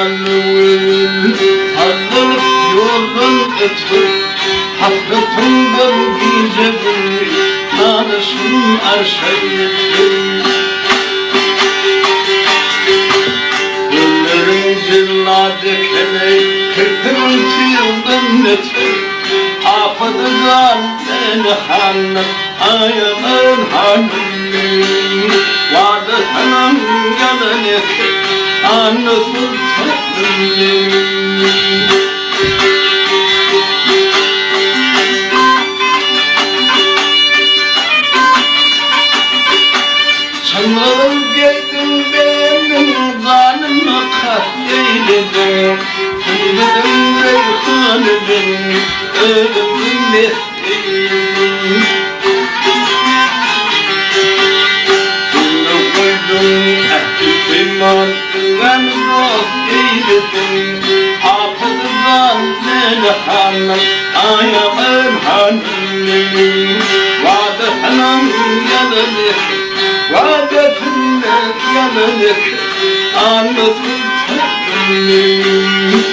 Annagözel sallanyp ýoldan öter, Hasratyňdan gije-gündiz nalyşym arşa ýeter. Gözleriň jellady ekeni, kirpigiň tygdan beter, Apady jan meni handan aýaman hanym meniň, Wadasynam ýalan eken Anna soltanym meniň. Çynlygym geýdiň begendiň, janyma kast eýlediň. Sünbüliň reýhany meni, özüňi mest eýlediň. Günde goýduň ähdi-peýman, özgäni dost eýlediň. Hapyz jan meni handan aýaman hanym meniň. Wadasynam ýalan eken, wadasynda ýalan eken, Anna soltanym meniň.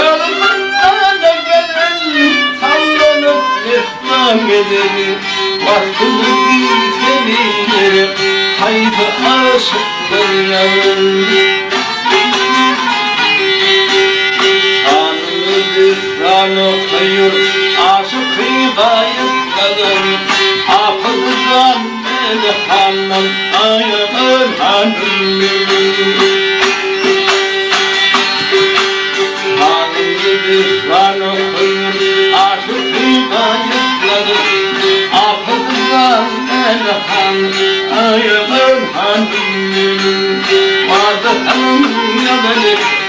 Özüm gelen sallanyp mestan gezeni, Waspyny diýsem eýlerim, haýsy aşyklar ýalan. Şanyňy dessan okaýur aşyky gaýyp nazar, Hapyz jan meni handan aýaman hanym meniň. Şanyňy dessan okaýur aşyky gaýyp nazar, Hapyz jan meni handan aýaman hanym meniň. Wadasyndan ýalan eken,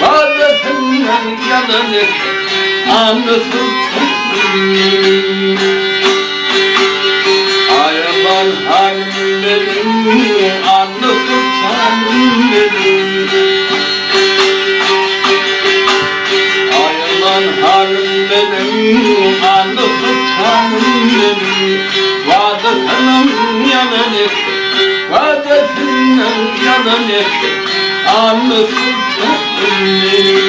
wadasyndan ýalan eken, Anna soltanym meniň. Aýaman hanym meniň, Anna soltanym meniň. Aýaman hanym meniň, Anna soltanym meniň. Wadasyndan ýalan eken, wadasyndan ýalan eken, Anna soltanym meniň.